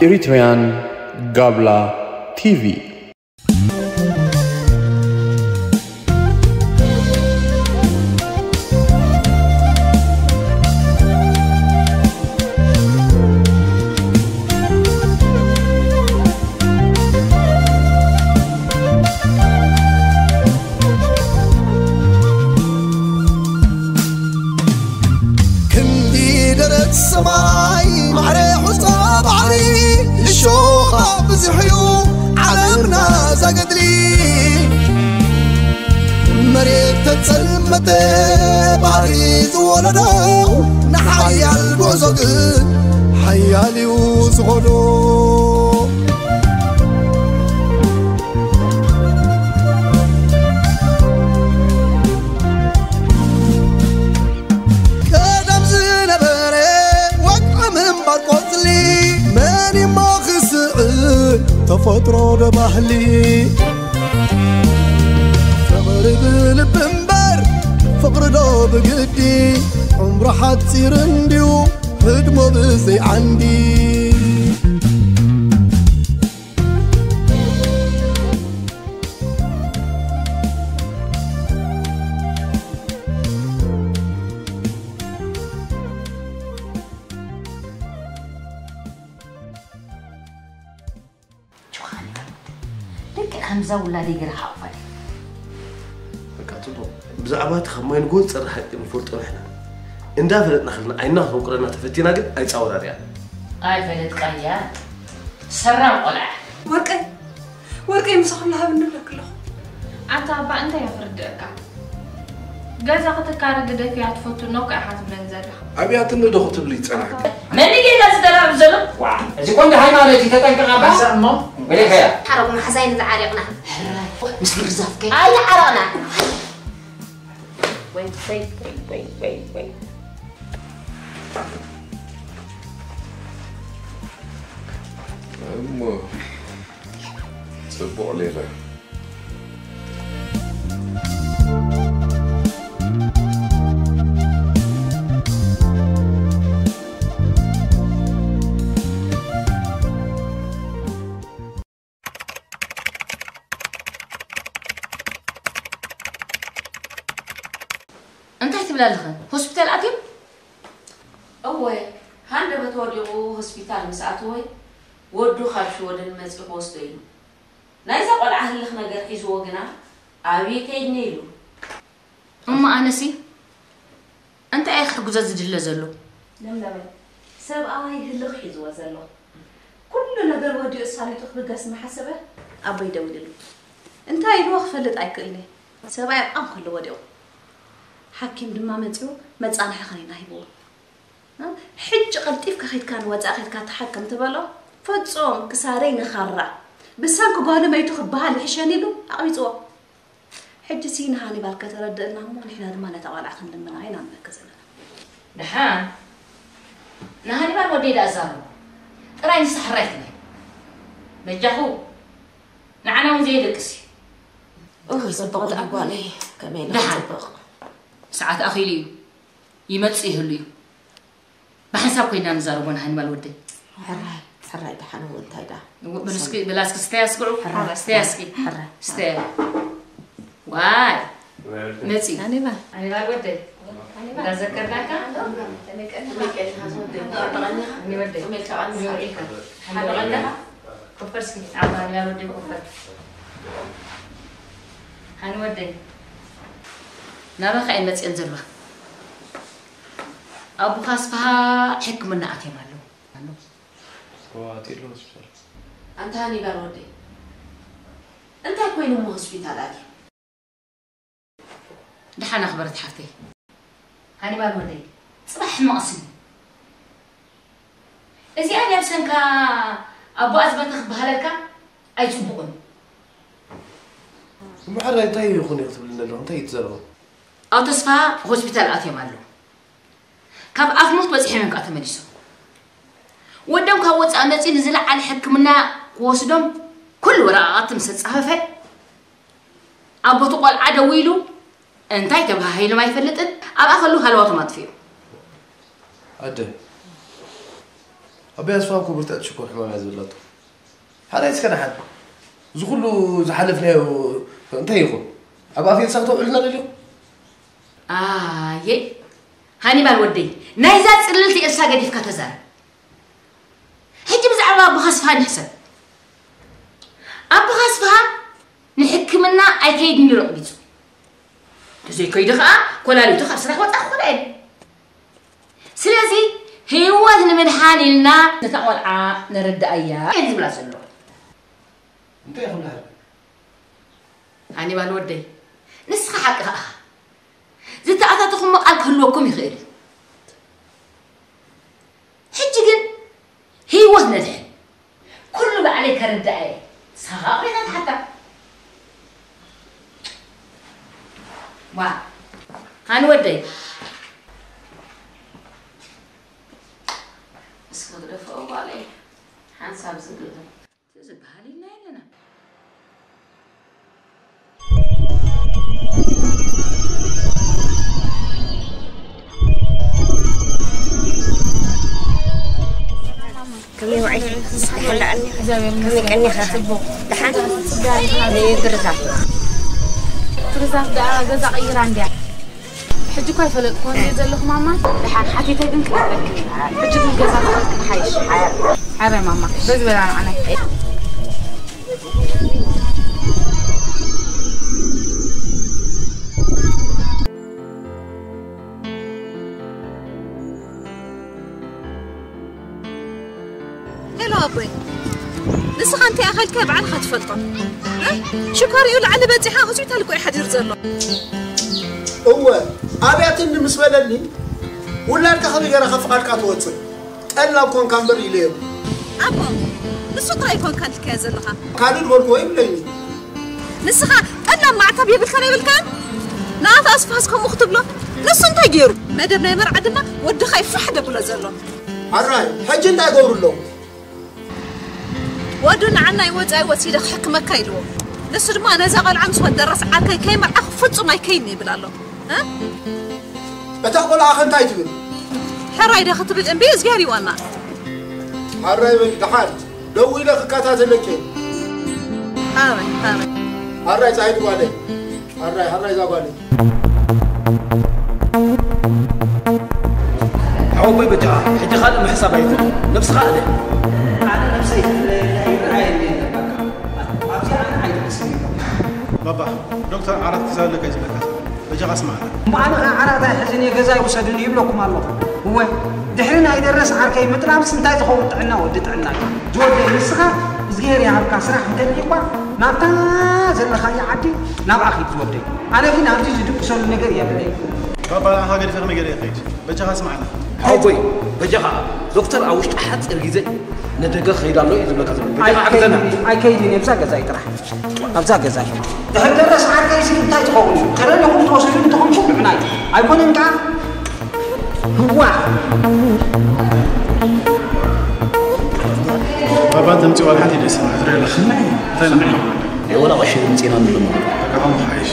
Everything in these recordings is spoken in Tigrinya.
Eritrean Gabla T V. ክንዲ ደረት ሰማይ ማዕረ ሑጻ ባሕሪ እሾኻ ብዙሕ እዩ ዓለምና ዛገድሊ መሬት ተጸልመተ ባሕሪ ዝወለዶ ንሓያል ጉዕዞ ግን ሓያል እዩ ዝኾዶ ቀደም ዝነበረ ወግዒ ምንባር ቆጽሊ መን እሞ ክስዕር ተፈጥሮ ዶ ባህሊ ፍቕሪ ብልቢ እምበር ፍቕሪ ዶ ብግዲ ዕምሩ ሓጺር እንድዩ ህድሞ ብዘይ ዓንዲ ጆሃን ደቂ ከምዛ ውላደይ ገይረ ክዓቕፋ ድየ? በቃ ጽቡቕ። ብዛዕባ እቲ ካብ ማይ ንጎ ዝጸርሕ ሓቂ ንፈልጦ ንሕና። እንዳፈለጥና ከለና ዓይንና ክተንቁረና ተፈቲና ግን ኣይጻወራን እያ። ኣይፈለጥካያ ሰራም ቆልዓ። ወርቀይ ወርቀይ ምሳኹም ንሃብ እንብለክ ኣለኹ። ኣንታ ኣባ እንታይ እየ ክርድእካ? ገዛ ክትካረ ግደፍያ ትፈቱ እኖ እኮ ኢኻ ትብለኒ ዘለኻ። ኣብያትኒ ዶ ክትብሊ ይጸናሕኪ? መን ጌጋ ዝደራርብ ዘሎ? ዋ እዚ ቆንጆ ሃይማኖት እዩ ተጠንቀቕ ኣባ። እሞ ወደ ከያ ሓረጉ መሓዛይ ንዝዓሪቕና ምስ ግርዛፍከ ኣይዓረቕና ወይ ወይ ወይ ወይ ወይ እሞ ጽቡቕ ሌላ እንታይ ትብላ ኣለኽን? ሆስፒታል ኣትዮም? እወ፣ ሃንደበት ወዲቑ ሆስፒታል ምስ ኣተወ፣ ወዱ ካብ ሽወደን መጺኡ ክወስዶ ኢሉ። ናይዛ ቆልዓ ህልኽ ነገር ሒዝዎ ግና፣ ኣብይ ከይድኒ ኢሉ። እሞ ኣነሲ እንታይ እየ ክሕግዞ ዝድለ ዘሎ? ለምለመይ፣ ሰብኣይ ህልኽ ሒዝዎ ዘሎ። ኩሉ ነገር ወዲኡ ኣሳሊጡ ክብገስ እናሓሰበ ኣቦይ ደዊሉሉ። እንታይ ኢልዎ ክፈልጥ ኣይክእልን እየ። ሰብኣይ ኣብ ዓም ከሎ ወዲቑ። ሓኪም ድማ መጺኡ መጻንሒ ክኒና ሂብዎ። ሕጂ ቀልጢፍካ ከይድካ ንወጻኢ ከይድካ ተሓከም ትበሎ። ፈጹም ክሳረይ ንኻራ ብሰንኪ ጓሉ መይቱ ክበሃል ይሕሸኒ ኢሉ ኣቕቢጽዎ። ሕጂ ሲ ንሃኒባል ከተረድእልና እሞ ንሕና ድማ ነታ ቆልዓ ክንልምና ኢና ንብለኪ ዘለና። ደሓን ንሃኒባል ወደይ ደኣ ዛረቦ ጥራይ ንሳ ሕራይ ትበል። በጃኹ ንዓና እውን ዘየደቅስ እዩ። ኡይ ጽቡቕ ደኣ ጓለይ ከመይ ኢላ ደሓን ጽቡቕ። ሰዓት ኣኺሉ እዩ ይመጽእ ይህሉ እዩ። ብሓንሳብ ኮይና ንዛረቦ ንሃኒባል ወደይ። ሕራይ ሕራይ ደሓን እውን እንታይ ደኣ። በል እስኪ በላ እስኪ ስተያ እስኪ ዑ ስተያ እስኪ ስተያ ዋይ መጺ ሃኒባል ወደይ እንዳዘከርናካ ሃኒ ወደይ ኮፈር እስኪ ዓባ ሃኒባል ወደይ ኮፈር ሃኒ ወደይ ናባኻ እየን መጺአን ዘለዋ ኣቦኻ ኣስፍሃ ሕክምና ኣትዮም ኣለዉ ኣትሉ ሆስፒታል ኣንታ ሃኒባል ወደይ እንታይ ኮይኑ እሞ ሆስፒታል ኣትዩ ደሓን ኣኽበረት ሓፍተይ ሃኒባል ወደይ ጽባሕ ሕማቕ ስኒ እዚኣ ድያ ብሰንካ ኣቦኣ ዝመተ ክበሃለልካ ኣይጽቡቕን እሞ ሕራይ እንታይ ይኹን እዩ ክትብል ዘለኹ እንታይ እዩ ትዘረቡ ኣብ ተስፋ ሆስፒታል ኣትዮም ኣለዉ ካብ ኣፍ ሞት በጺሖም እዮም ከዓ ተመሊሶም ወዶም ካብ ወፃእ መፂኡ ንዝለዓለ ሕክምና ክወስዶም ኩሉ ወረቓቕቲ ምስ ኣፃፈፈ ኣቦቲ ቆልዓ ደዊሉ እንታይ ተባሃሂሎም ኣይፈልጥን ኣብኣ ከሉ ሃለዋቶም ኣጥፊኡ ኣደ ኣቦይ ኣስፋው ክብርትዕት ሽኮር ሕማም እያ ዝብላቶ። ሓደ እስከ ደሓን። እዚ ኩሉ ዝሓለፍናዮ እንታይ ይኹን? ኣብ ኣፍ ኤልሳ ክተውዕልና ደሊኹም? ኣየ፣ ሃኒባል ወደይ፣ ናይዛ ጽልልቲ ኤልሳ ገዲፍካ ተዛረብ። ሕጂ ብዛዕባ ኣቦኻ ኣስፍሃ ንሕሰብ። ኣቦኻ ኣስፍሃ ንሕክምና ኣይከይድን ኢሉ ኣቕቢጹ። እንተዘይከይዱ ከኣ ኮላሊቱ ካብ ስራሕ ወጻ ክኾና እየን። ስለዚ ህይወት ንምድሓን ኢልና ነታ ቆልዓ ነረድኣያ እየን ዝብላ ዘለዋ። እንታይ ኢኹም ድሓር? ሃኒባል ወደይ፣ ንስኻ ሓቅኻ ኢኻ። ዝተኣታተኹሞ ቃል ክህልወኩም ይኽእል እዩ። ሕጂ ግን ህይወት ነድሕን። ኩሉ ባዕለይ ከረድኣ እየ። ንስኻ ከኣ ኣቑሪኻ ትሓታ። ዋ፣ ሃኒ ወደይ። እስከ ግደፍኦ ጓለይ፣ ሓንሳብ ዝግእዞ። እቲ ዝበሃል ኢልና የለና። ከመይ ውዒልኪ? ደሓን ደኣ እኒኺ? ከመይ ቀኒኻ? ደሓን? ግርዛፍ። ግርዛፍ ደኣ ገዛ ቀይራ እንድያ። ሕጂ እኳ ኣይፈለጥኩዎን እየ ዘለኹ ማማ። ደሓን ሓቲተ ግን ክነግረኪ። ሕጂ ግን ገዛ ትኸልኪ ሓይሽ። ሓራይ ማማ። በዚ በላ ንዓናይ። ሄሎ ኣቦይ፣ ንስኻ እንታይ ኣኸልካ ባዕልኻ ትፈልጦ። እ? ሽኮሪኡ ላዕሊ በጺሓ ሆስፒታል እኮ እዩ ሓዲሩ ዘሎ። እወ፣ ኣብያትኒ ምስ በለኒ፣ ውላድካ ከመይ ገይራ ካብ ፍቓድካ ትወጽእ? ጠላም ኮንካ እምበር ኢለዮ። ኣቦ፣ ንሱ ጥራይ ኮንካ ኢልካዮ ዘለኻ። ካልእ ዝበልክዎ ይብለኒ። ንስኻ ጠላም ማዕተብ የብልካን ኣይብልካን? ንኣቶ ኣስፋስ ከምኡ ክትብሎ? ንሱ እንታይ ገይሩ? መደብ ናይ መርዓ ድማ ወድኻ እዩ ፋሕ ደብሎ ዘሎ። ኣራይ፣ ሕጂ እንታይ ገብሩ ኣለዉ? ወዱ ንዓናይ ወጻኢ ወሲደ ክሕክመካ ኢልዎ። ንሱ ድማ ነዛ ቆልዓ ምስ ወደረስ ዓርከይ ከይመርዓኹ ፍጹም ኣይከይድን ይብል ኣሎ። እ? እታ ቆልዓ ከ እንታይ ትብል? ሕራይ ዶ ክትብል እምቢ፣ እግዚኣብሔር ይዋና። ሕራይ በሊ ደሓን፣ ደው ኢለ ክከታተለኪ። ሕራይ፣ ሕራይ። ሕራይ ጻይቱ ጓለይ። ሕራይ፣ ሕራይ እዛ ጓለይ። ሓወቦይ በጃኻ፣ ሕጂ ካልእ ምሕሳብ ኣይኮነን። ነብስኻ ኣለ። ኣነ ነብሰይ ክትለየኒ ኣይረኣየኒ የለን በቃ። ኣብዚኣ ኣነ ኣይትሕስብ ይብለካ። ባባ፣ ዶክተር ዓራት ክዛለካ እዩ ዝብለካ ዘሎ። በጃኻ ስማዕና። እሞ ኣነ ኸዓ ዓራት ኣይሕዝን እየ፣ ገዛ ይውሰድን ይብለኩም ኣለኹ። እወ፣ ድሕሪ ናይ ደረስ ዓርከይ ምጥላምስ እንታይ ዝኸውን ጥዕና ወዲ ጥዕና እዩ። ዝወደይ ንስኻ እዝግሄር ይሃብካ፣ ስራሕ እንተልዩ እኳ ናብታ ዘለኻያ ዓዲ ናብኣ ኺድ ዝወደይ። ኣነ ግን ኣብዚ ዝድቅሰሉ ነገር የብለይ። ባባ ንዓኻ ገዲፈ ከመይ ገለ ይኸይድ? በጃኻ ስማዕና። ሓወቦይ፣ በጃኻ፣ ዶክተር ኣብ ውሽጢ ሓፂር ግዜ ንደገ ክኸይድ ኣሎ እዩ ዝብለካ ዘሎ። በጃኻ ሓግዘና። ኣይከይድን፣ ኣይከይድን እየ፣ ኣብዛ ገዛይ ጥራሕ። ኣብዛ ገዛይ። ድሕር ደረስ ዓርከይሲ እንታይ ትኸውን እዩ? ከለለኹም ትወስዱ እንተኾንኩም ንዑናይ። ኣይኮነን ከኣ? ህዋ። ባባ፣ ተምፂ ዋላ ሓንቲ ደስ ይብል። ትሪኦ ኣለኻ? እንታይ ንዓይ? ናይ ወላ ቀሺ ምፂና ንብሎ። በቃ፣ ከምኡ ሓይሽ።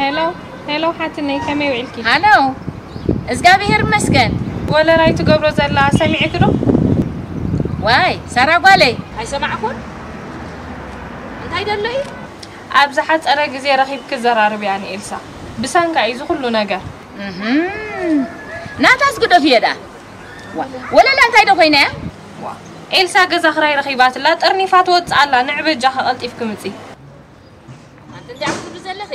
ሄሎ፣ ሄሎ፣ ሓትነይ፣ ከመይ ውዒልኪ? ሃሎ፣ እዝጋብሄር ይመስገን። ወለላይ ትገብሮ ዘላ ሰሚዕኪ ዶ? ዋይ፣ ሳራ ጓለይ። ኣይሰማዕኩን። እንታይ ደሎ እዩ? ኣብ ዝሓጸረ ግዜ ረኺብኪ ዘራርብያ ንኤልሳ። ብሰንካ እዩ እዚ ኩሉ ነገር። እህም። ናታስ ግደፍዮ ደኣ። ዋ፣ ወለላ እንታይ ዶ ኮይና እያ? ዋ፣ ኤልሳ ገዛ ክራይ ረኺባትላ፣ ጠርኒፋ ትወጽእ ኣላ። ንዕ በጃኺ ቀልጢፍኪ ምጺ። ኣንቲ እንታይ ትብሊ ዘለኺ?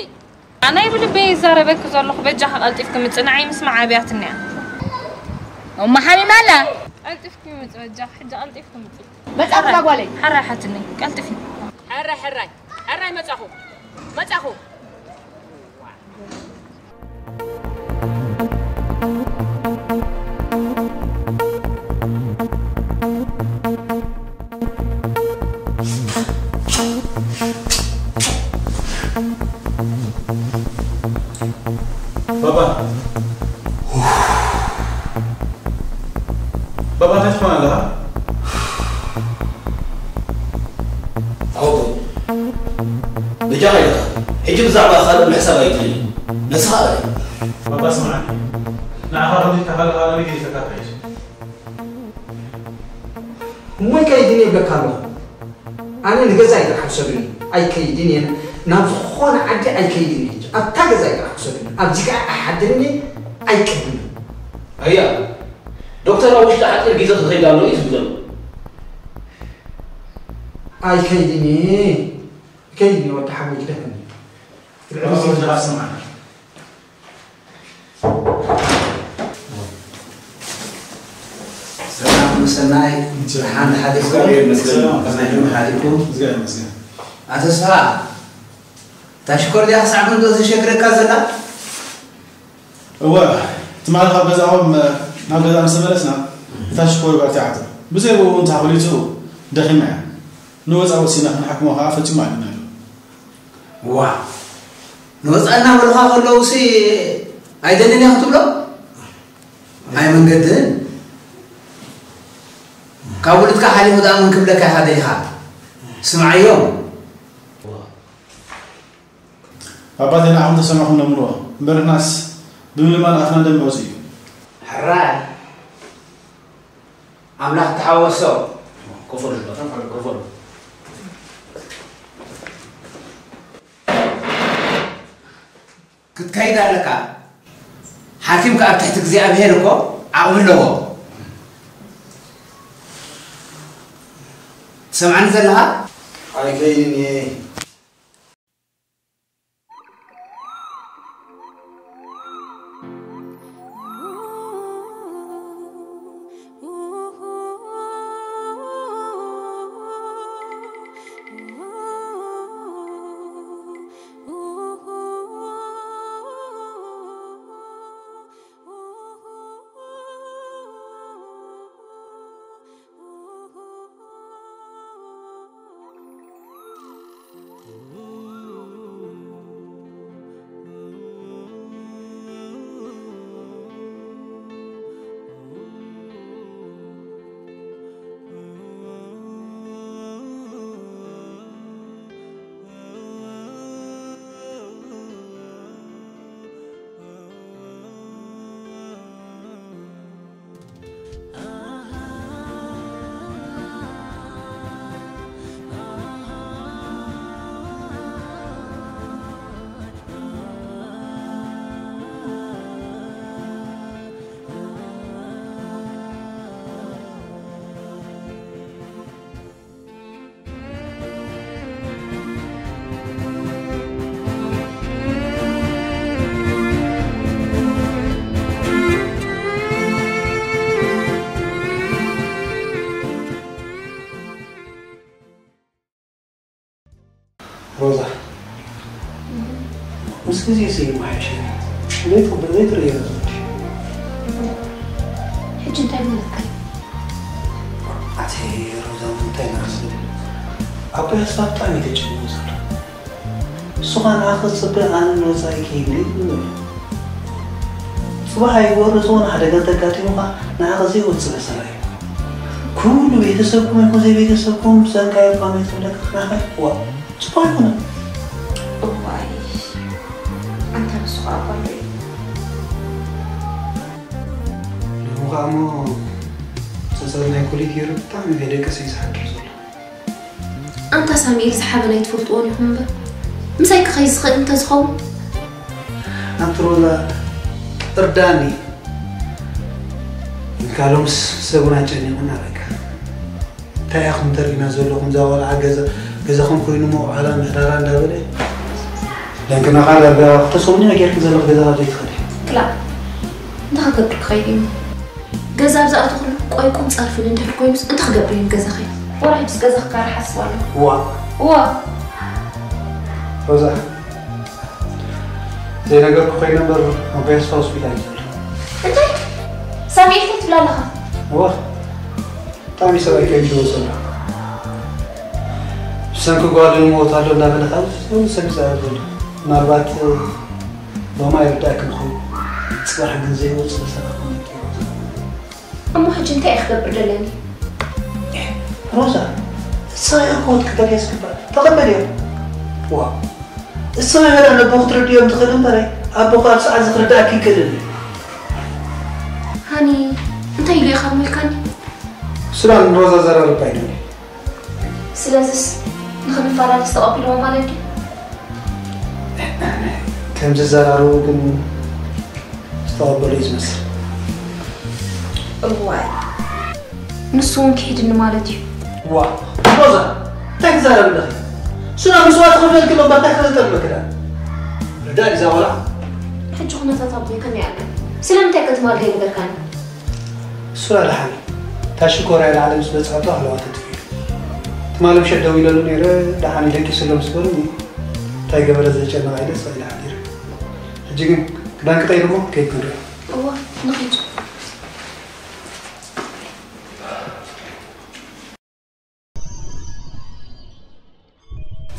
ኣነ ብልበይ ይዛረበኪ ዘለኹ፣ በጃኺ ቀልጢፍኪ ምጺ፣ ንዓይ ምስማዕ ኣብያትኒ እያ። እሞ ሓሚማ ኣላ። ቀልጢፍኪ ምጺ በጃኺ፣ ሕጂ ቀልጢፍኪ ምጺ። መጻኹ እዛ ጓለይ። ሕራይ ሓትነይ፣ ቀልጥፊ። ሕራይ፣ ሕራይ፣ ሕራይ መጻኹ፣ መጻኹ። ባባ። ባባ፣ እንታይ ትኾን ኣለኻ? ሕጂ ኸይድኻ። ሕጂ ብዛዕባ ካልእ ምሕሳብ ኣይትኽእልን። ነስኻ እረፍ። ባባ ስምዓኒ። ንዓኻ ከምዚ ተኻልኻ ኣበይ ገይሰካ ትሕዝ? እሞ ኣይከይድን እየ ይብለካ ኣለኹ። ኣነ ንገዛይ ጥራሕ ውሰዱኒ። ኣይከይድን እየ። ናብ ዝኾነ ዓዲ ኣይከይድን እየ። ኣብታ ገዛይ ጥራሕ ውሰዱኒ። ኣብዚ ከዓ ኣይሓድርን እየ። ኣይቀድምን። ኣያ፣ ዶክተር ኣብ ውሽጢ ሓፂር ግዜ ክኸይድ ኣሎ እዩ ዝብል ዘሎ። ኣይከይድን እየ። ከይድ ወዲ ሓወይ ግደፈኒ። ልዕሊ እዚ ዝድረፍ ስምዓና። ሰላም ሰናይ፣ ደሓን ሓዲርኩም? ሰላም። ከመይ ሓዲርኩም? እግዚኣብሔር ይመስገን። ኣቶ ስብሓት፣ እታ ሽኮር ድያ ክሳዕ ክንድኡ ዘሸግረካ ዘላ? እወ፣ ትማሊ ካብ ገዛኹም፣ እ፣ ናብ ገዛ ምስ ተመለስና፣ እታ ሽኮር ባርቲዓቶ። ብዘይ ብኡ እውን ተሃጉሊቱ ደኺማ እያ። ንወፃ ወሲና ክንሓክሞ ከዓ ፈፂሙ ኣሊና ኣሎ። ዋ፣ ንወፃ እናበሉኻ ከለውሲ ኣይደልን እያ ክትብሎ? ኣይ መንገድን። ካብ ውሉድካ ሓሊፉ ደኣ መን ክብለካ ኢኻ ደሊኻ? ስምዓዮም። ኣባቴ ንዓኹም ተሰማዕኹም ነምልዎ፣ እምበር ንሕናስ ብምልማን ኣፍና ደም ወፂኡ እዩ። ሕራይ ኣምላኽ ተሓወሶ። ኮፈሉ፣ ኮፈሉ። ክትከይድ ኣለካ። ሓኪም ከኣ ኣብ ትሕቲ እግዚኣብሔር እኮ ዓቕሚ ኣለዎ። ትሰምዓኒ ዘለኻ? ኣይከይድን እየ። ሮዛ፣ ምስ ግዜ ስዩ ይመሓየሽ። ዘይትቕበ-፣ ዘይትርእዮ ዘለሽ። ሕጂ እንታይ ምልክት? ኣቲ ሮዛ፣ እንታይ ናኽስ? ኣቦይ ኣስፋ ብጣዕሚ ተጨኒቑ ዘሎ። እሱ ኸኣ ንዓኺ ክጽበ፣ ኣነ ንወጻኢ ክይድ እየ ዝብል ዘሎ። ጽባሕ ኣይግበሮ ዝኾነ ሓደጋ እንተጋጢሙኻ ንዓኺ ዘይወጽእ መሰላ እዩ። ኩሉ ቤተሰብኩም ይኹን ዘይቤተሰብኩም ብሰንካዮ እኳ መይቱ ክብለካ ክናኸ፣ ዋ፣ ጽቡቕ ኣይኮነን። እዋይ፣ ኣንታ ንሱ ኸኣ ጓል ዶ እዩ? ንዕኡ ኸኣ እሞ ጸጸር ናይ ኩሊት ገይሩ ብጣዕሚ ከይደቀሰ እዩ ዝሓድር ዘሎ። ኣንታ ሳሙኤል ዝሓበን ኣይትፈልጥዎን ኢኹም እምበር፣ ምሳይ ክኸይድ ዝኽእል እንተዝኸውን። ኣንቲ ሮዛ፣ እርዳኒ ኢልካ ሎምስ ሰብና ጨኒቑና በቃ። እንታይ ኢኹም ተሪእና ዘለኹም? እዛ ቆልዓ ገዛ፣ ገዛኹም ኮይኑ እሞ ዋዕላ ምሕዳራ እንዳበለ ደንክናኻ ዳርጋ ክልተ ሰሙን ኢና ጌርክን ዘለኹ ገዛ ካብ ዘይትኸዲ። ክላእ፣ እንታይ ክገብር ክኸይድ እዩ? ገዛ ኣብ ዝኣተኹሉ ቆይ ቁም ጸርፍን እንድሕር ኮይኑስ እንታይ ክገብር እዩ ገዛኺ? ወላ ሕጅስ ገዛኺ ክካረ ሓስብ ኣለኹ። ዋ። ዋ። ሮዛ፣ ዘይነገርኩ ኮይነ እምበር ኣቦይ ኣስፋ ሆስፒታል እዩ ዘሎ። እንታይ? ሳሙኤል እንታይ ትብል ኣለኻ? እዋ፣ ብጣዕሚ ሰብኣይ ከይድዎ ዘሎ። ብሰንኪ ጓሉ ንሞት ኣሎ እንዳበለ ካብ ዝሰብ ይዛረብ ዘሎ። ምናልባት ሎማ ይርዳእክን ይኸውን። ጽባሕ ግን ዘይወጽእ ሰላም ይገይሩ። እሞ ሕጂ እንታይ እየ ክገብር ደለኒ? ሮዛ፣ ንስኻ እኮ ክትቀበልያ ዝግባእ። ተቐበልዮ። ዋ፣ እሱ መምህር ኣነ ኣቦ ክትረድዮም ትኽእል እምበረ ኣቦ ካብ ሰዓት ዝኽርዳእኪ ይክእልን እዩ። ሃኒ እንታይ ኢሉ ኢኻ ምልካኒ? ስራን ሮዛ ዘራርብ ኣይደል? ስለዚስ ንኽንፈላለስ ተቐቢልዎ ማለት ድዩ? ከም ዝዘራረቡ ግን ዝተቐበሉ እዩ ዝመስል። እዋይ ንሱ እውን ክሄድኒ ማለት እዩ። ዋ ሮዛ እንታይ ትዛረብ ኣለኺ? ስራ ምስዋ ትኽፍለልኪ ሎ ባታ ክልተ መክዳ ርዳእ ዲዛ ቆልዓ ሕጂ ኩነታት ኣቦይ ከመይ ኣሎ? ስለምንታይ ከተማልዶ ይነገርካኒ? ሱራ ደሓን እታ ሽኮርያ ላዕሊ ምስ በፅሐቶ ኣለዋ ተጥፊኡ ትማሊ ምሸት ደው ኢለሉ ነይረ ደሓን ይደቂስሎ ምስ በሉኒ እንታይ ገበረ ዘይጨነቕ ኢለ ስቕ ኢለ ሓዲረ ሕጂ ግን ክዳን ክቐይር እሞ ከይድ ክንሪኦ እዋ ንኺድ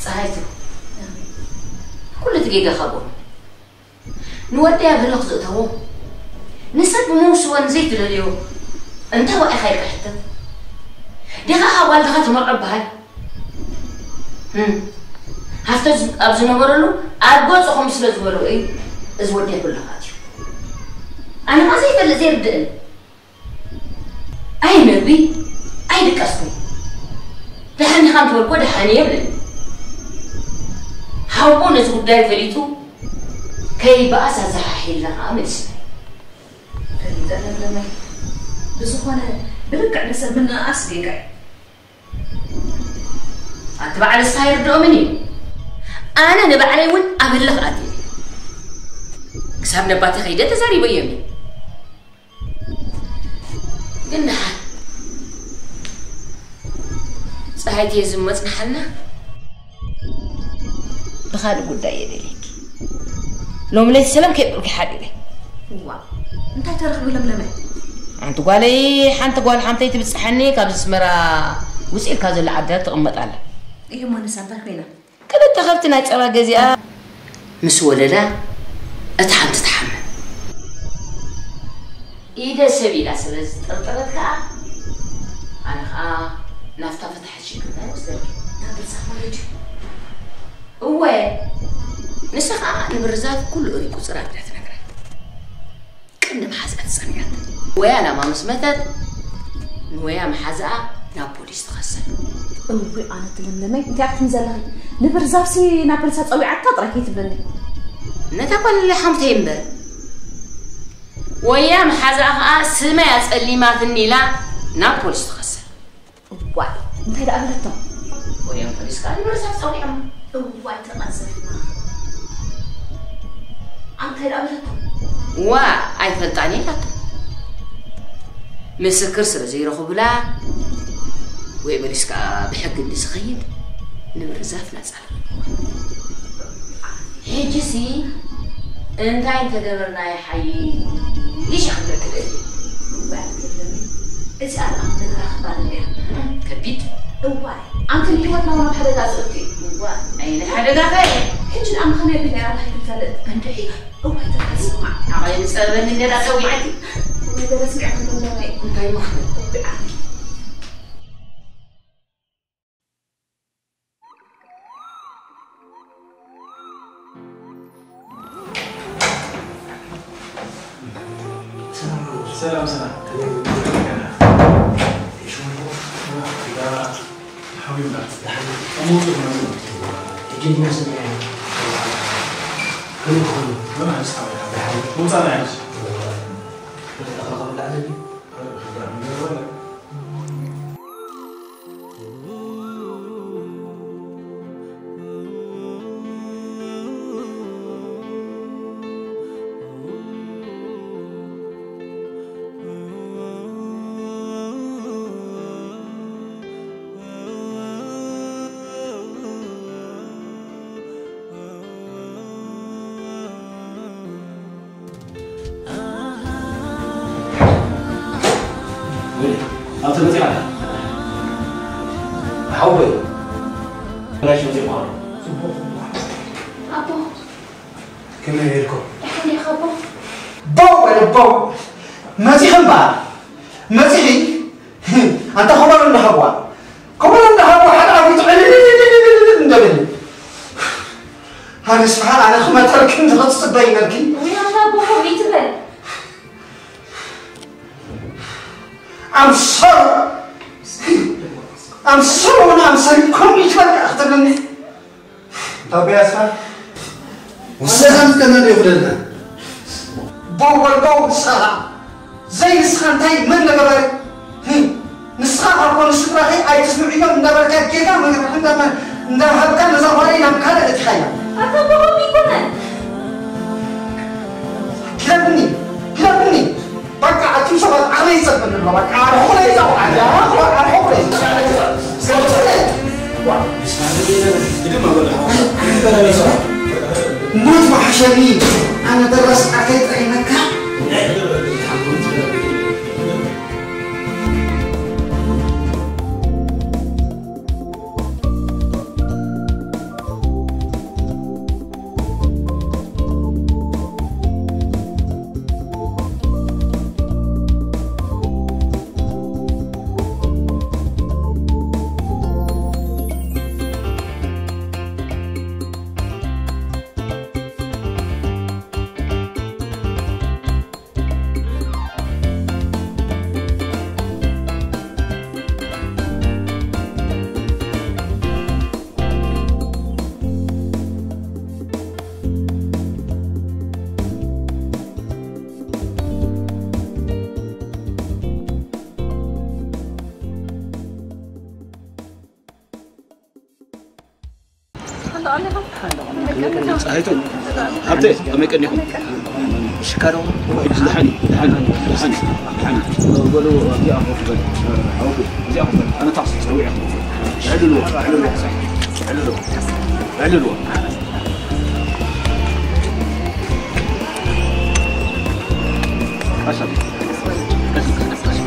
ፀሃይቱ ኩሉ እቲ ጌጋ ካብኦም ንወደይ ኣብ ህልኽ ዝእተዎ ንሰብ ብምውስዎ ንዘይትደልዮ እንታይ ዋዒኻ ኢልካ ሕተት ዲኻ ካብ ዋልድኻ ትመርዖ በሃል ሃፍተ ኣብ ዝነበረሉ ኣብ ገፅኹም ስለ ዝበልዑ እዩ እዚ ወደይ ኩሉ ኣትዩ ኣነ ኸ ዘይፈልጥ ዘይርድእን ኣይ መግቢ ኣይ ድቃስ ኮይኑ ደሓን ዲኻ እንተበልኮ ደሓን እየ ብለኒ ሓውቦ ነዚ ጉዳይ ፈሊጡ ከይበኣስ ኣዘሓሒልና ከዓ መሊስና ፈሊጠ ለምለመይ ብዝኾነ ብልክዕ ንሰብ ምንእኣስ ጌጋ እዩ ኣቲ በዓል እስኻ ይርድኦምን እዩ ኣነ ንባዕለይ እውን ኣብ ህልኽ ኣትየ ክሳብ ነባተ ከይደ ተዛሪበዮም እዩ ግን ደሓን ፀሃይትየ ዝመፅናሓልና ብኻልእ ጉዳይ እየ ደልየኪ ሎሚ ለይቲ ሰላም ከይብልኪ ሓዲረ እዋ እንታይ ተረኽቡ ለምለመ ሓንቲ ጓለይ ሓንቲ ጓል ሓምተይ ትብፅሓኒ ካብ ዝስመራ ውፅእ ኢልካ ዘሎ ዓድታት ትቕመጥ ኣላ እዩሞ ንሳ እንታይ ኮይና ክልተ ከብቲ ናይ ፀባ ገዚኣ ምስ ወለዳ እታ ሓንቲ ትሓምም ኢደ ሰብ ኢላ ስለ ዝጠርጠረት ከዓ ኣነ ከዓ ናብታ ፈታሒ ሽግርና ይወስደልኪ ናብርሳ ማለት እዩ እወ ንሳ ከዓ ንብርዛፍ ኩሉ እሪቁ ፅራግ እያ ትነግራ ቀንዲ መሓዝኣ ተፀሚዳታ ወያ ላማ ምስ መተት ንወያ መሓዝኣ ናብ ፖሊስ ትኸሰ እዊ ኣነ ትልምልመይ እንታይ ክትም ዘለኺ ንብርዛፍሲ ናብ ፖሊሳ ፀዊዓታ ጥራይ ከይትብለኒ ነታ ጓል ሓምተይ እምበር ወያ መሓዝኣ ከዓ ስመይ ኣፀሊማትኒ ኢላ ናብ ፖሊስ ትኸሰ እዋይ እንታይ ደኣ በለቶም ወዲኦም ፖሊስ ከዓ ንብርሳት ፀዊዖም እዋይ ተቐዘፍና እንታይ ደኣ በለቶም ዋ ኣይፈልጣን ኢላቶ ምስክር ስለ ዘይረኽቡላ ወይ በሊስ ከዓ ብሕጊ እንዲ ዝኸይድ ንብርዛፍ ናፃ ሕጂ ሲ እንታይ እንተገበርና ይሓይሽ ይኽብለኪ ደሊ እዋይ ኣይትገርሚ እዚኣ ደኣ ምድራ ክባል እያ ከቢድ እዋይ ኣንተ ንህይወትና እውን ኣብ ሓደጋ ዝእቱ እዩ እዋይ ኣይነ ሓደጋ ከ ሕጂ ደኣ ምኸመይ ኣቢልና ኢና ባህል ክንፈልጥ እንድዒ እዋይ ተፈጽማ ኣባይ ዝጸበኒ እንዴ ዳሰው ይዓዲ እዋይ ገለ ስሚዕኩም ዘለናይ እንታይ ምኽንያት እብዓል ሰላም ሰላም። ኣብቲ መፂኣ ሓወይ ብላሽ መፂ ምዃኑ ኣቦ ከመይ ኢልኩም ደሓን ዲኻ ኣቦ ቦው በለ ቦው መፂኺ እምበኣር መፂኺ ኣንታ ከበሮ እንዳሃብዋ ከበሮ እንዳሃብዋ ሓደ ኣፊቱ ዕልልልልልልል እንደብል ኣነስ በሃል ኣነ ክመጠልክን ዝኽጽበ ይነልክን። ውይ፣ ኣታ ቦቦ ይትበል። ኣምሰሩ፣ ኣምሰሩ፣ ኣምሰሪ፣ ከምኡ ይትበል ክትብልኒ። ኣቦይ ኣስፋ፣ ሰላም ከመን ይኹነልና? ቦወልቦ ሰላም። ዘይንስኻ እንታይ መን ነገበረ? ህም፣ ንስኻ ካብ ኮኑ ስድራኺ ኣይትስምዕዮም እንዳበልካ ጌጋ መግርሒ እንዳመ-፣ እንዳሃብካ ነዛ ጓለይ ናብ ካልእ እቲኻያ። ኣታ ብኸምኡ ይኮነን። ግለብኒ፣ ግለብኒ። በቃ ኣቱም ሰባት ዓቕለይ ይጸበኒ ኣሎ። በቃ ኣርሑቑለይ እዛ ቆልዓ እዚኣ፣ ኣርሑቑለይ። ሞት ምሓሸኒ፣ ኣነ ደራሲ ዓርከይ ጥዒመካ። ጸሃይቱ፣ ሃብተ፣ ከመይ ቀኒኹም? ሽካሮ፣ ደሓን፣ ደሓን፣ ደሓን፣ ደሓን። በሉ፣ ኣብዚኣ ኮፍ በል። ኣውኩ፣ እዚኣ ኮፍ በል። ኣነ ታክሲ ጸዊዐ። ዕልልዎ፣ ዕልልዎ፣ ዕልልዎ፣ ዕልልዎ። ቀስ፣ ቀስ፣ ቀስ፣ ቀስ።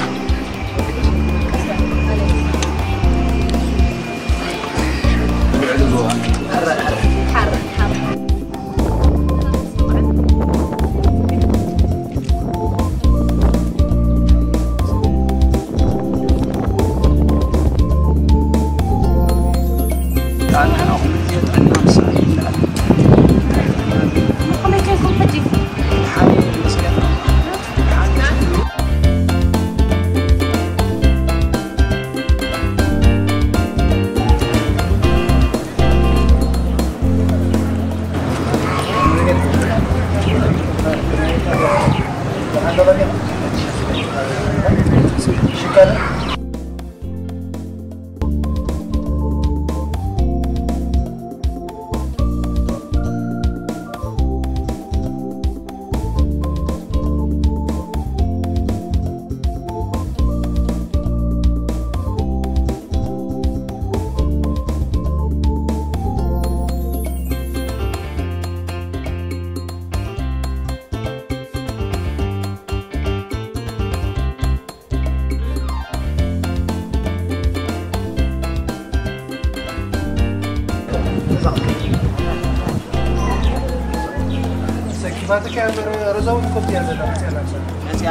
መጽያ፣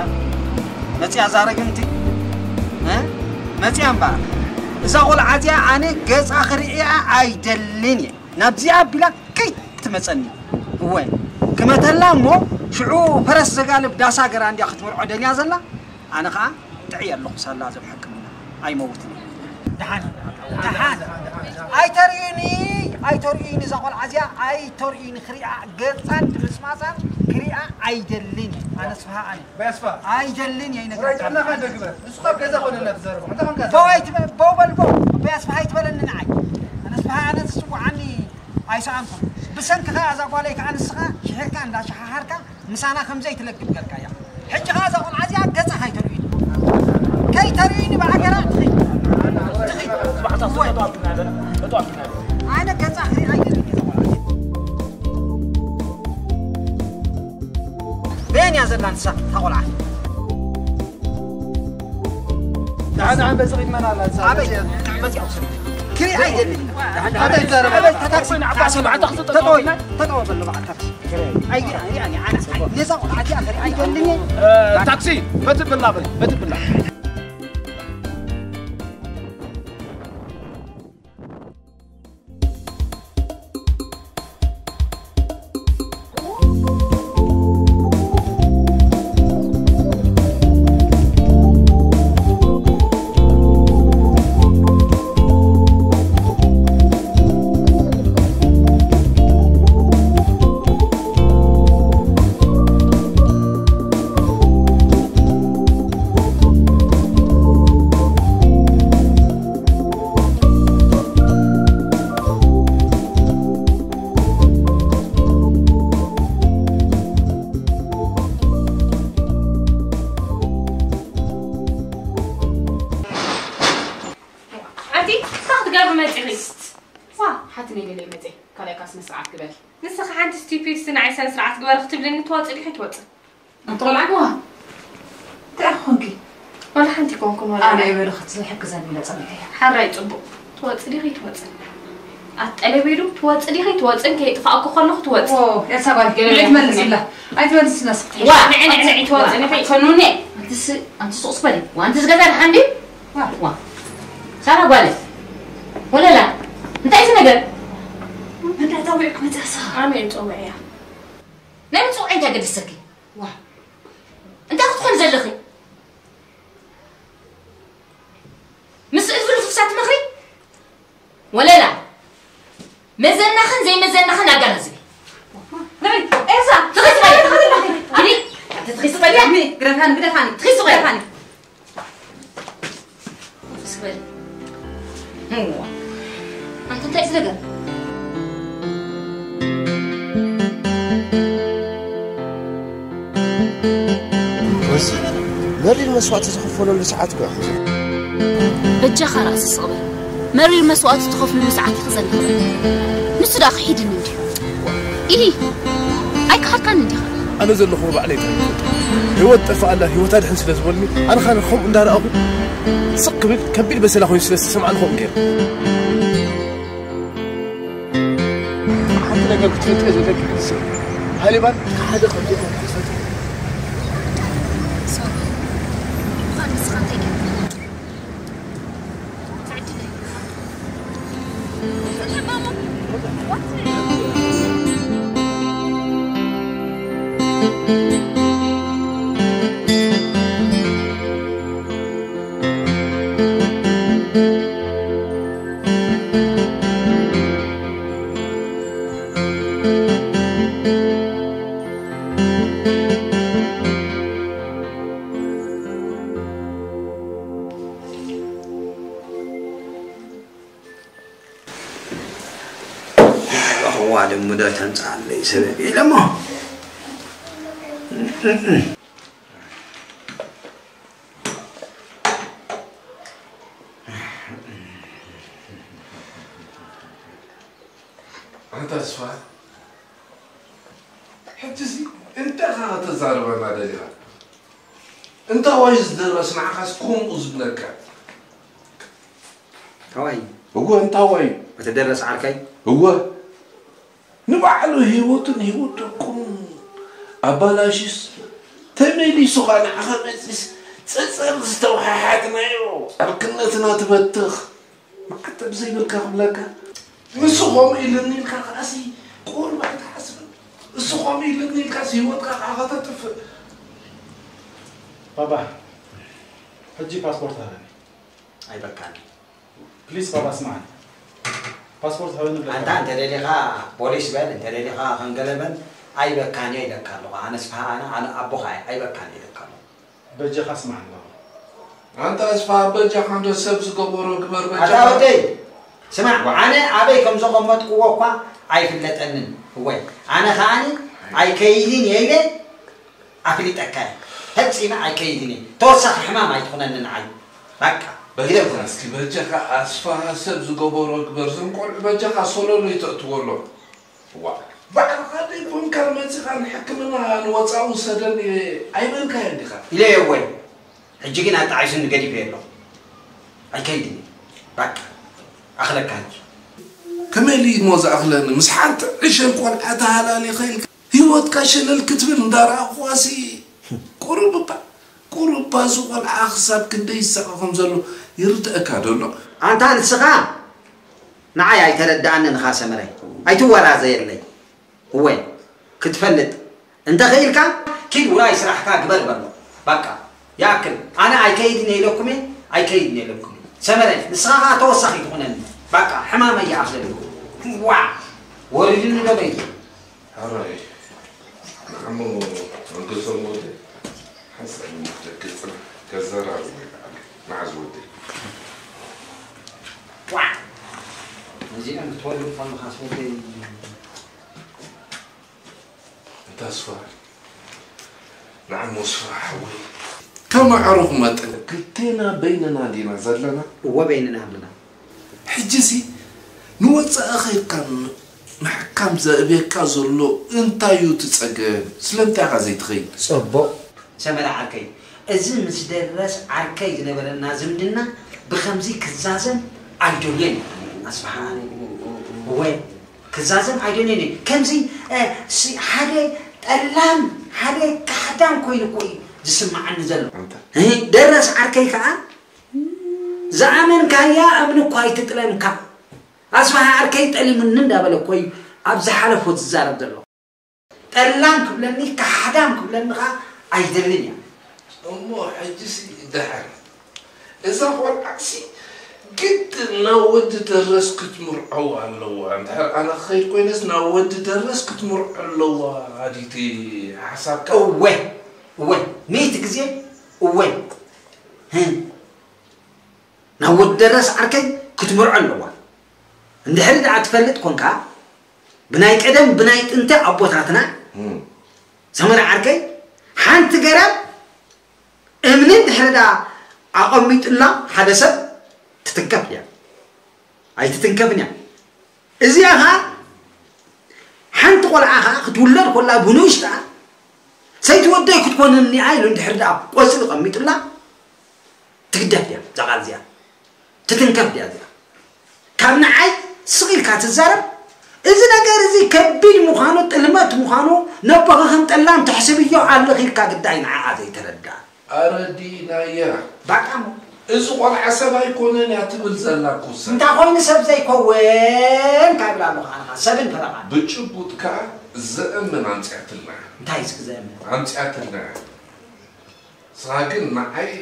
መጽያ፣ እዛ ረግምቲ፣ እ? መጽያ እምበኣር። እዛ ቆልዓ እዚኣ ኣነ ገጻ ክርእያ ኣይደልን እየ። ናብዚኣ ኣቢላ ከይትመጸኒ። እወ፣ ክመተላ እሞ ሽዑ ፈረስ ዘጋልብ ዳሳ ገራ እንድያ ክትምርዖ ደልያ ዘላ። ኣነ ኸኣ ጥዕየ ኣለኹ ሳላ እዞም ሕክምና ኣይመውትን እየ። ደሓን፣ ደሓን። ኣይተርእዩኒ፣ ኣይተርእዩኒ፣ እዛ ቆልዓ እዚኣ ኣይተርእዩኒ፣ ክሪኣ ገጻን ድምጽማጻን ክሪኣ ኣይደልን እየ። ኣነስ ብሃ ኣነ። በስፋ። ኣይደልን እየ፣ ይነግረካ። ጥዕናኻ እንዶ ግበር። ንሱ ካብ ገዛ ኮነ እናተዛረቡ። እንታይ ኮንካ? ተው ኣይትበል፣ በው በል፣ በው። በስፋ ኣይትበለኒ ንዓይ። ኣነስ ብሃ ኣነ ዝጽውዓኒ ኣይሰኣንኩን። ብሰንክኻ እዛ ጓለይ ከኣ ንስኻ ሽሒርካ እንዳሸሓሓርካ ምሳና ከም ዘይትለግብ ጌርካያ። ሕጂ ኸኣ እዛ ቆልዓ እዚኣ ገጻ ከይተርእዩኒ። ከይተርእዩኒ ብኣገራ ትኺድ። ትኺድ። እወ። ኣነ ገጻ ክርኢ ኣይደልን እዛ ቆልዓ እዚኣ። በየን እያ ዘላ ንሳ እታ ቆልዓ? ደሓን፣ ደሓን፣ በዚ ኺድ መን ኣላ ንሳ? ኣበይ? መጽያ ውሰድ። ክርኢ ኣይደልን። ደሓን፣ ደሓን፣ ኣይዛረብ። ኣበይ? ታክሲ፣ ታክሲ፣ ታክሲ፣ ተጠወ-፣ ተጠወ በሎ በዓል ታክሲ። ኣይ፣ ኣይ፣ ኣይ፣ ኣይ፣ ነዛ ቆልዓ እዚኣ ክርኢ ኣይደልን። እ፣ ታክሲ፣ በቲ ብላ በል፣ በቲ ብላ። ገብ መጺኺ። ዋ፣ ሓቲ ነይ ገለ መጺ። ካልኣይ ካስ መስርዓት ግበር። ንስኺ ሓንቲ ስቲፒድ ንዓይ ሰን ስርዓት ግበር ክትብልኒ ትወጽእ ዲኺ ትወጽእ? ኣንተ ቆልዓ ግዋ። እንታይ ኮንኪ? ዋላ ሓንቲ ኮንኩን ዋላ ኣነ ሓንቲ። ይበሉ ክትዝሕግዘኒ ኢለ ጸኒሐ እየ። ሓራይ ጽቡቕ። ትወጽእ ዲኺ ትወጽእ? ኣትጠለበይ ዶ? ትወጽእ ዲኺ ትወጽእ? ከይጥፋእኩ ከለኹ ትወጽእ። ኦ፣ ኤልሳ ጓል፣ ገለ ኣይትመልስላ። ኣይትመልስላ፣ ስክትሒ። ዋ፣ ንዒ፣ ንዒ፣ ንዒ፣ ትወጽእ ዋ፣ ዲኺ? ፈኑኒ። ኣንቲ ስ-፣ ኣንቲ ሱቕ ስበሊ። ዋ፣ ኣንቲ ዝገዛ ደሓን ድዩ? ዋ። ዋ። ሳራ ጓል። ወለላ። እንታይ እዚ ነገር? እንታይ ተውዒ ክመጽእ ኣሳ? ኣነ እየ ጸዊዐያ። ናይ ምጽዋዕ እንታይ ገድሰኪ? ዋ። እንታይ ክትኾን ዘለኺ? ምስ እልፊ ልፍሳት ትመኽሪ? ወለላ፣ መዘናኽን ዘይመዘናኽን ኣገናዝቢ። ንዒ፣ ኤልሳ፣ ትኺስ በሊ። ትኺስ በሊ። ኪዲ። ትኺስ በሊ። ግደፋኒ፣ ግደፋኒ። ትኺስ በሊ። ግደፋኒ። ትኺስ በሊ። እዋ። ኣንተ እንታይ እዩ ዝደገም? ወሲ፣ መሪር መስዋእቲ ዝኽፈለሉ ሰዓት እኮ እዩ። በጃኻ ራእሲ ስቕ በል። መሪር መስዋእቲ ትኸፍልሉ ሰዓት ኢኺ ዘለኻ። ንሱ ደኣ ክሒድኒ እንድዩ። ኢሂ፣ ኣይከሓድካን እንዲኻ። ኣነ ዘለኹ ባዕለይ እየ። ህይወት ጠፍኣላ፣ ህይወት ኣድሕን ስለ ዝበሉኒ፣ ኣነ ኸኣ ከምኡ እንዳረኣኹ ስቕ ክብል ከቢድ በሰላ ኮይኑ ስለ ዝተሰምዓኒ ከምኡ ገይረ። ሓንቲ ነገር ክትፈልጥዮ ዘለኪ፣ ሃሊባን ሓደ ከም ዘይኮነ ክትፈልጢ። ሶሪ። እንኳን ንስኻ እንታይ ገይርካ? ትዕድለይ። እዋ፣ ድሙ ዶ ተምጽኣለይ ሰበብ ኢለ እሞ። ኣንታ ተስፋ፣ ሕጂሲ እንታይ ኢኻ ከተዛርበና ደሊኻ? እንታዋይ ዝደረስ ንዓኻስ ከምኡ ዝብለካ? እንታዋይ? እወ፣ እንታዋይ? እቲ ደረስ ዓርከይ? እወ። ንባዕሉ ህይወቱን ህይወት ደቁን ኣባላሽዩስ፣ ተመሊሱ ኸኣ ንዓኻ መጺስ ጸጸር ዝተወሓሓጥናዮ ዓርክነትና ትበትኽ። መዓት ኣብ ዘይብልካ ክብለካ። ንሱ ከምኡ ኢሉኒ ኢልካ ከኣሲ ቁሩብ ኣይትሓስብን። እሱ ከምኡ ኢሉኒ ኢልካስ ህይወትካ ከኣ ከተጥፍእ። ባባ፣ ሕጂ ፓስፖርት ሃበኒ። ኣይበቃን። ፕሊስ ባባ ስማዓኒ። ፓስፖርት ሃበኒ ብለካ። ኣንታ እንተ ደሊኻ ፖሊስ በል፣ እንተ ደሊኻ ከንገለ በል፣ ኣይበካን እየ ኢለካ ኣለኹ። ኣነስ ፍሃ ኣነ፣ ኣነ ኣቦኻ እየ፣ ኣይበካን እየ ኢለካ ኣለኹ። በጃኻ ስማዕ ኣለኹ። ኣንታ ኣስፋ፣ በጃኻ እንዶ ሰብ ዝገበሮ ግበር፣ ኣታ በጃኻ። ወደይ፣ ስማዕ፣ ኣነ ኣበይ ከም ዘቐመጥክዎ እኳ ኣይፍለጠንን። እወይ፣ ኣነ ኸኣኒ ኣይከይድን እየ ኢለ ኣፍሊጠካ እየ። ፈጺመ ኣይከይድን እየ። ተወሳኺ ሕማም ኣይትኹነኒ ንዓይ። በቃ፣ በጃኻ ግደፍ። እስኪ፣ በጃኻ ኣስፋ፣ ሰብ ዝገበሮ ግበር። እዞም ቆልዑ በጃኻ ሶሎሎ ይተእትዎ ኣሎ። ዋ፣ ባዕልኻ ደይኮንካ መጺኻ ንሕክምና ንወጻኢ ውሰደኒ ኣይበልካዮን ዲኻ? ኢለዮ እወ። ሕጂ ግን ኣጣዒሱኒ ገዲፈዮ ኣለኹ። ኣይከይድን እየ። ባቃ፣ ኣኽለካ ሕጂ። ከመይ ኢሉ እሞ ዝኣኽለኒ? ምስ ሓንቲ ዕሸል ቆልዓ ተሃላሊኸ ኢልካ ህይወትካ ሸለል ክትብል እንዳረኣኹኻሲ፣ ቁሩብ እባ፣ ቁሩብ እባ እዚ ቆልዓ ክሳብ ክንደይ ይሳቐ ከም ዘሎ ይርድኣካ ዶ ኣሎ? ኣንታ ንስኻ ንዓይ ኣይተረድኣንን ኢኻ ሰመረይ። ኣይትወራዘየለይ። እወ፣ ክትፈልጥ እንተ ኽኢልካ፣ ኪድ ውራይ ስራሕካ ግበር በሎ። በቃ፣ ይኣክል። ኣነ ኣይከይድን እየ ኢለኩም እየ፣ ኣይከይድን እየ ኢለኩም እየ። ሰመረ፣ ንስኻ ኸኣ ተወሳኺ ትኹነኒ። በቃ፣ ሕማመይ ይኣኽለኒ። ዋዕ! ወሪዱኒ ዶ በይኑ? ሕራይ፣ ንዓሞ ኣንገሶም ወደይ፣ ሓንሳእ ንመኽለክ ጽናሕ፣ ከዘራርብ ይከኣል። መዓዝ ወደይ? ዋዕ! እዚኦም ክትወልድ ከለኻስ ወደይ እንታ ኣስፋ፣ ንዓሞ ኣስፋ ሓወይ። ከም ኣዕሩኽ መጠን ክልቴና በይንና ዲና ዘለና? እወ፣ በይንና ኣለና። ሕጂሲ ንወጻኢ ኸይድካ ምሕካም ዘእብየካ ዘሎ እንታይ እዩ እቲ ጸገም? ስለምንታይ ኢኻ ዘይትኸይድ? ጽቡቕ። ሰመረ ዓርከይ፣ እዚ ምስ ደረስ ዓርከይ ዝነበረና ዝምድና ብኸምዚ ክዛዘም ኣይደልዮን እየ። ኣስፍሓ፣ እወ፣ ክዛዘም ኣይደልዮን እየ። ከምዚ እ፣ ሲ- ሓደ ጠላም፣ ሓደ ካሕዳም ኮይኑ እኮ እዩ ዝስምዓኒ ዘሎ። እ፣ ደረስ ዓርከይ ከኣ ዝኣመንካያ እምኒ እኳ ኣይትጥለምካ። ኣስፍሓ ዓርከይ ጠሊሙኒ እንዳበለ እኮ እዩ ኣብ ዝሓለፎ ዝዛረብ ዘሎ። ጠላም ክብለኒ ካሕዳም ክብለኒ ከኣ ኣይደልን እያ። እሞ ሕጂሲ ደሓን እዛ ቆልዓሲ ግድን ናብ ወዲ ደረስ ክትምርዐው ኣለዋ። እንድሕር ኣነ ክኸይድ ኮይነስ ናብ ወዲ ደረስ ክትምርዖ ኣለዋ ድዩ እቲ ሓሳብካ? እወ እወ ሚእቲ ግዜ እወ። ህም። ናብ ወዲ ደረስ ዓርከይ ክትምርዖ ኣለዋ። እንድሕሪ ደኣ ትፈልጥ ኮንካ ብናይ ቀደም ብናይ ጥንቲ ኣቦታትና ሰመረ ዓርከይ ሓንቲ ገረብ እምኒ እንድሕሪ ደኣ ኣቐሚጡላ ሓደ ሰብ ትትንከፍ እያ። ኣይትትንከፍን እያ። እዚኣ ኸዓ ሓንቲ ቆልዓ ኸዓ ክትውለድ ኮላ ብንኡሽታ ሰይቲ ወደይ ክትኮንኒ እያ ኢሉ እንድሕር ደኣ ቆፅሊ ቀሚጡላ ትግደፍ ድያ እዛ ቃል እዚኣ? ትትንከፍ ድያ እዚኣ? ካብ ንዓይ ስቕ ኢልካ ትዛረብ? እዚ ነገር እዚ ከቢድ ምዃኑ ጥልመት ምዃኑ ነቦኺ ከም ጠላም ተሕስብዮ ኣለኺ ኢልካ ግዳይ ንዓኣ ዘይተረድኣ። ኣረዲእናያ። ባቃሞ። እዚ ቆልዓ ሰብ ኣይኮነን እያ ትብል ዘላ ኩሰ። እንታ ኮይኑ ሰብ ዘይኮወን ካብ ኢላ ኣለኹ ኣነኻ ሰብን ፈረቓን። ብጭቡጥ ከኣ ዘእምን ኣምፅኣትልና። እንታይ እስኪ ዘእምን? ኣምፅኣትልና እያ። ንስኻ ግን ንዓይ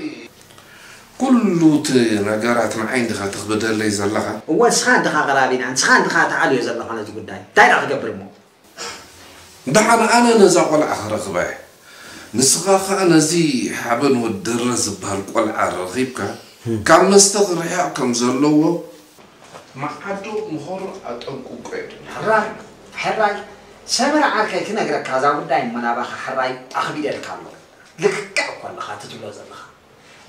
ኩሉ እቲ ነገራት ንዓይ እንዲኻ ተኽብደለይ ዘለኻ። እወ ንስኻ እንዲኻ ቐራቢና ንስኻ እንዲኻ ተኣልዮ ዘለኻ ነዚ ጉዳይ እንታይ ደኣ ክገብር እሞ? ደሓን ኣነ ነዛ ቆልዓ ክረኽባ እየ። ንስኻ ኸኣ ነዚ ሓበን ወዲ ደረ ዝበሃል ቆልዓ ረኺብካ ካብ መስተ ክርሕቕ ከም ዘለዎ መዓዶ ምኸሩ ኣጠንቅቆ እየ። ሕራይ ሕራይ ሰመረ ዓርከይ ክነግረካ እዛ ጉዳይ እሞ ናባኻ ሕራይ ኣኽቢደልካ ኣለኹ። ልክዕ እኮ ኣለኻ እቲ ትብሎ ዘለኻ።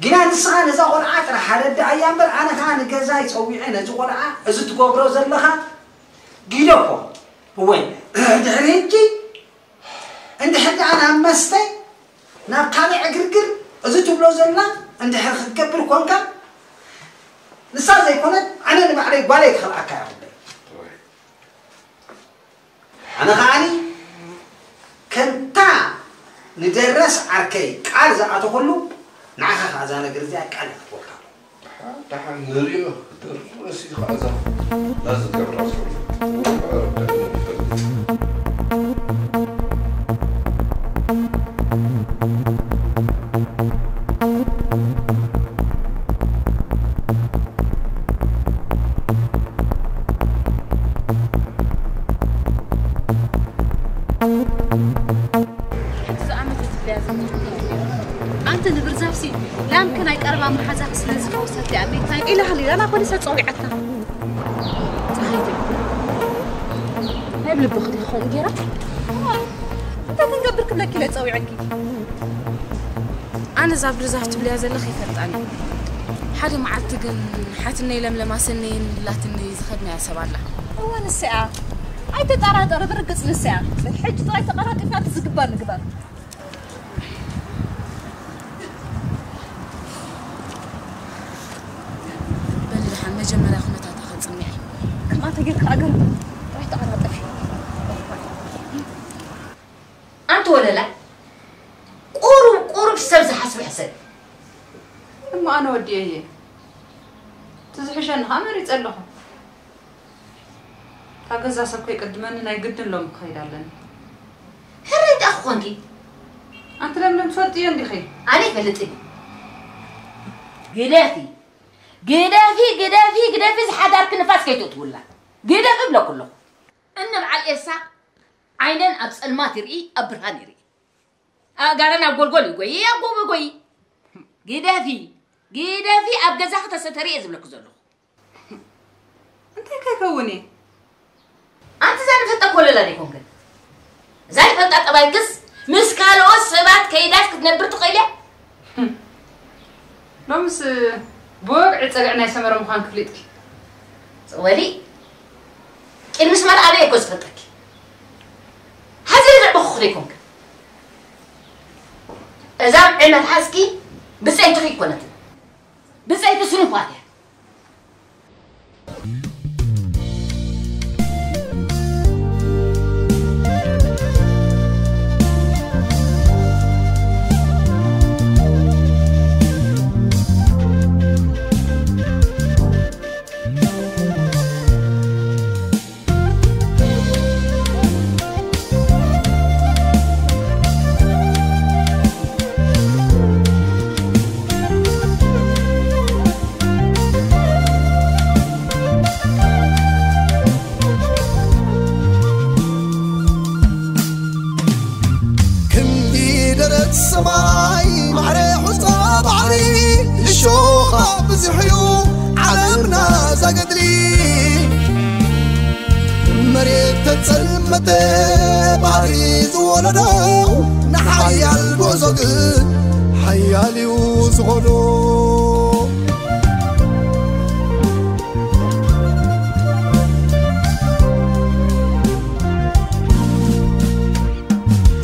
ግና ንስኻ ነዛ ቆልዓ ጥራሕ ኣረድኣያ እምበር ኣነ ኸኣ ንገዛይ ጸዊዐ ነዚ ቆልዓ እዚ ትገብሮ ዘለኻ ግደፎ። እወ፣ ድሕሪ ሕጂ እንድሕር ደኣ ናብ መስተ፣ ናብ ካልእ ዕግርግር፣ እዚ ትብሎ ዘላ እንድሕር ክትገብር ኮንካ፣ ንሳ ዘይኮነት ኣነ ንባዕለይ ጓለይ ክኸልኣካ እየ ክብለይ። ኣነ ኸኣኒ ከምታ ንደረስ ዓርከይ ቃል ዝኣተኹሉ ንዓኻ ኸኣ እዛ ነገር እዚኣ ቃል ይኣትወካ ኣሎ። ደሓን ንሪኦ። ደረስ እዩ ኸዓ እዛ እዛ ዝገብራ ዘሎ። ክልተ ዓመት እየ ዝብለያ ዘለኹ። ኣንቲ ንብርዛፍሲ ላምኪ ናይ ቀረባ መሓዛኺ ስለ ዝፈወሰት እያ እሚታይ ኢላ ሃሊላ ናብ ፖሊስ ኣጸዊዓታ። ጸሃይ ዶ? ናይ ብልብኺ ዲኺ ከምኡ ገይራ? እንታይ ክንገብር ክብለኪ ኢለ ጸዊዐኪ? ኣነ እዛ ብርዛፍ ትብልያ ዘለኺ ይፈልጣ እየ። ሓደ መዓልቲ ግን ሓትነይ ለምለም ኣሰነየን ኢላትኒ ዝኸድናያ ሰብ ኣላ። እወ ንሳ እያ። ኣይትጠራጠሪ ብርግጽ ንሳ እያ። ሕጂ ጥራይ ተቐላጢፍና እቲ ዝግበር ንግበር። በሊ ደሓን መጀመርያ ኩነታታ ከጽንዕ። ከምኣ ተጌርካ ኣገርም ጥራይ ተቐላጠፊ። ኣንቲ ወለላ ቁሩብ ቁሩብ ሰብ ዝሓስብ ሕሰብ። እሞ ኣነ ወዲኤ እየ። እቲ ዝሕሸኒ ኸኣ መሪጸ ኣለኹ። እታ ገዛ ሰብ ከይቅድመኒ ናይ ግድን ሎሚ ክኸይድ ኣለኒ። ሕራይ ደኣ ክኾንኪ። ኣንቲ ለምለም ትፈልጥዮ እንዲኺ? ኣነ ይፈልጥ እየ። ግደፊ ግደፊ ግደፊ ግደፊ ዝሓዳርኪ ንፋስ ከይትእትውላ ግደፊ እብለኩ ኣለኹ። እኒ በዓል ኤልሳ ዓይነን ኣብ ጸልማት ይርኢ ኣብ ብርሃን ይርኢ። ኣእጋረን ኣብ ጎልጎል ይጎይ ኣብ ጎቦ ይጎይ። ግደፊ ግደፊ ኣብ ገዛኺ ተሰተሪ እየ ዝብለኪ ዘለኹ። እንታይ ከይከውን እየ? ኣንቲ እዛ ንፈልጣ ኮለላ ዶ ኣይኮንክን? እዛ ንፈልጣ ጠባይክስ ምስ ካልኦት ሰባት ከይዳስ ክትነብር ትኽእል እያ? ሎምስ ብወግዒ ጸግዒ ናይ ሰመረ ምዃንኪ ፍሊጥኪ። ወሊ ቂል ምስ መርኣበ እኮ ዝፈልጠኪ። ሓዚ ዘዕበኹ ዘይኮንክ። እዛ ዕመት ሓዝኪ ብፀይትኺ ይኮነትን። ብፀይቲ ስኑፋት እያ። ክንዲ ደረት ሰማይ ማዕረ ሑጻ ባሕሪ እሾኻ ብዙሕ እዩ ዓለምና ዛገድሊ መሬት ተጸልመተ ባሕሪ ዝወለዶ ንሓያል ጉዕዞ ግን ሓያል እዩ ዝኾዶ።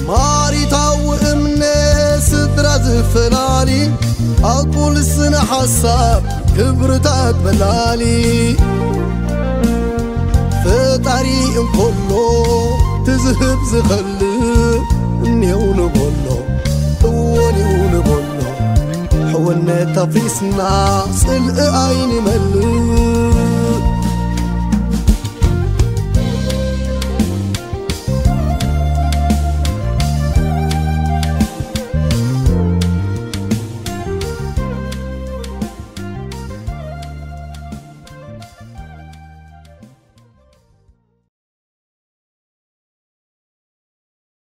ማሪታዊ እምነ ስድራ ዝፈላሊ ኣቁል ስነ ሓሳብ ክብርታት በላሊ ፈጣሪ እንኮሎ ትዝህብ ዝኸልእ እኔው ንበሎ እወኔው ንበሎ ሕውነት ኣፍሪስና ጽልኢ ኣይንመልእ